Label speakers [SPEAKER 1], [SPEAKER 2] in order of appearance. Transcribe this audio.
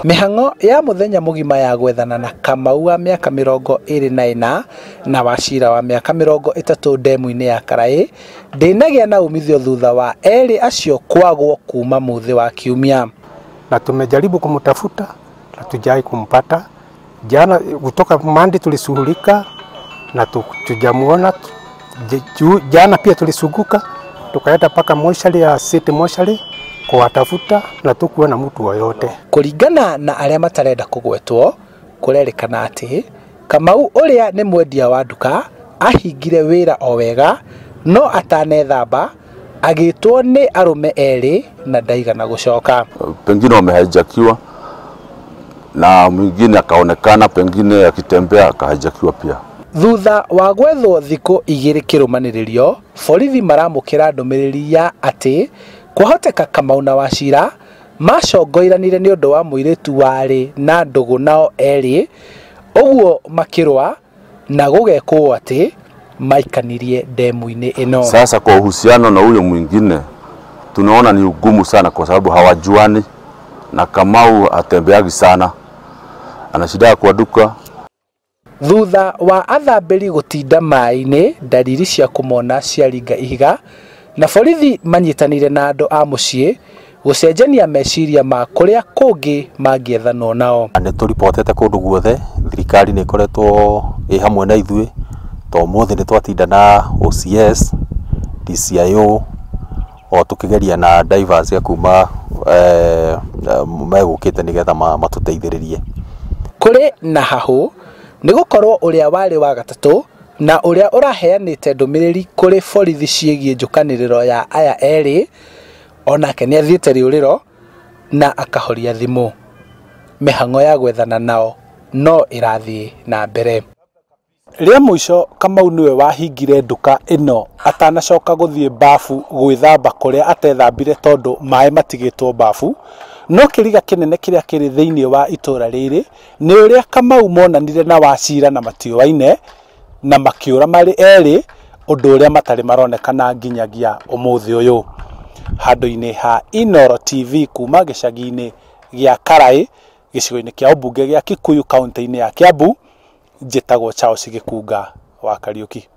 [SPEAKER 1] Mĩhang'o ya mũthenya mũgima ya gwethana na Kamau wa mĩaka 24 na Wachira wa mĩaka 30 ndemu-inĩ ya Karaĩ ndĩnagĩa na umithio thutha wa erĩ acio kwagwo kuma mũthĩ wa kiumia.
[SPEAKER 2] Na tumejaribu kumtafuta hatujai kumpata. Jana kutoka Mandi tulishughulika na tujamuona. Jana pia tulisuguka tukaenda paka moshari ya city moshari kuwatafuta na tukuona mtu yoyote.
[SPEAKER 1] Kuringana na aria matarenda kugwetwo kurerikana ati Kamau uria ni mwendia wa nduka ahingire wira o wega no atanethamba agitwo ni arume eri na ndaigana gucoka.
[SPEAKER 3] Pengine wamehijakiwa na mwingine akaonekana pengine akitembea akahijakiwa pia.
[SPEAKER 1] Thutha wa gwethwo thikũ igĩrĩ kĩrũmanĩrĩrio, borithi maramũkĩra ndũmĩrĩri ya atĩ kwahoteka Kamau na Wachira macongoiranire nĩ ũndũ wa mũirĩtu warĩ na ndũgũ nao erĩ, ũguo makĩrũa na gũgekwo atĩ maikanirie ndemu-inĩ ĩno.
[SPEAKER 3] Sasa kwa uhusiano na huyo mwingine tunaona ni ugumu sana kwa sababu hawajuani na Kamau atembeagi sana, ana shida kwa duka.
[SPEAKER 1] Thutha wa athambĩri gũtinda maĩ-inĩ ndariri cia kũmona ciaringa ihiga na borithi manyitanire na andũ a mũciĩ gũcenjania meciria ma kũrĩa kũngĩ mangĩethanwo nao.
[SPEAKER 4] Nĩ tũribotete kũndũ guothe, thirikari nĩ ĩkoretwo ĩ hamwe na ithuĩ, to ũmũthĩ nĩ twatinda na OCS, DCIO o tũkĩgeria na divers ya kuma megũkĩte nĩgetha matũteithĩrĩrie.
[SPEAKER 1] Kũrĩ na hahũ nĩ gũkorwo ũrĩa warĩ wa gatatũ na ũrĩa ũraheanĩte ndũmĩrĩri kũrĩ borithi ciĩgiĩ njũkanĩrĩro ya aya erĩ onake nĩ athiĩte rĩũrĩro na akahoria thimũ. Mĩhang'o ya gwethana nao no ĩrathiĩ na mbere. Rĩa mũico Kamau nĩwe wahingire nduka ĩno atanacoka gũthiĩ bafu gwĩthamba kũrĩa atethambire tondũ maĩ matigĩtwo bafu. No kĩriga kĩnene kĩrĩa kĩrĩ thĩinĩ wa itũra rĩrĩ nĩ ũrĩa Kamau monanire na Wachira na matiũaine na makĩũra marĩ erĩ, ũndũ ũrĩa matarĩ maronekana nginyagia ũmũthĩ ũyũ. Handũ-inĩ ha Inooro TV kuma gĩcagi-inĩ gĩa Karaĩ gĩcigo-inĩ kĩa ũmbunge gĩa Kikuyu kaunti-inĩ ya Kiambu, njĩtagwo Charles Gĩkunga wa Kariũki.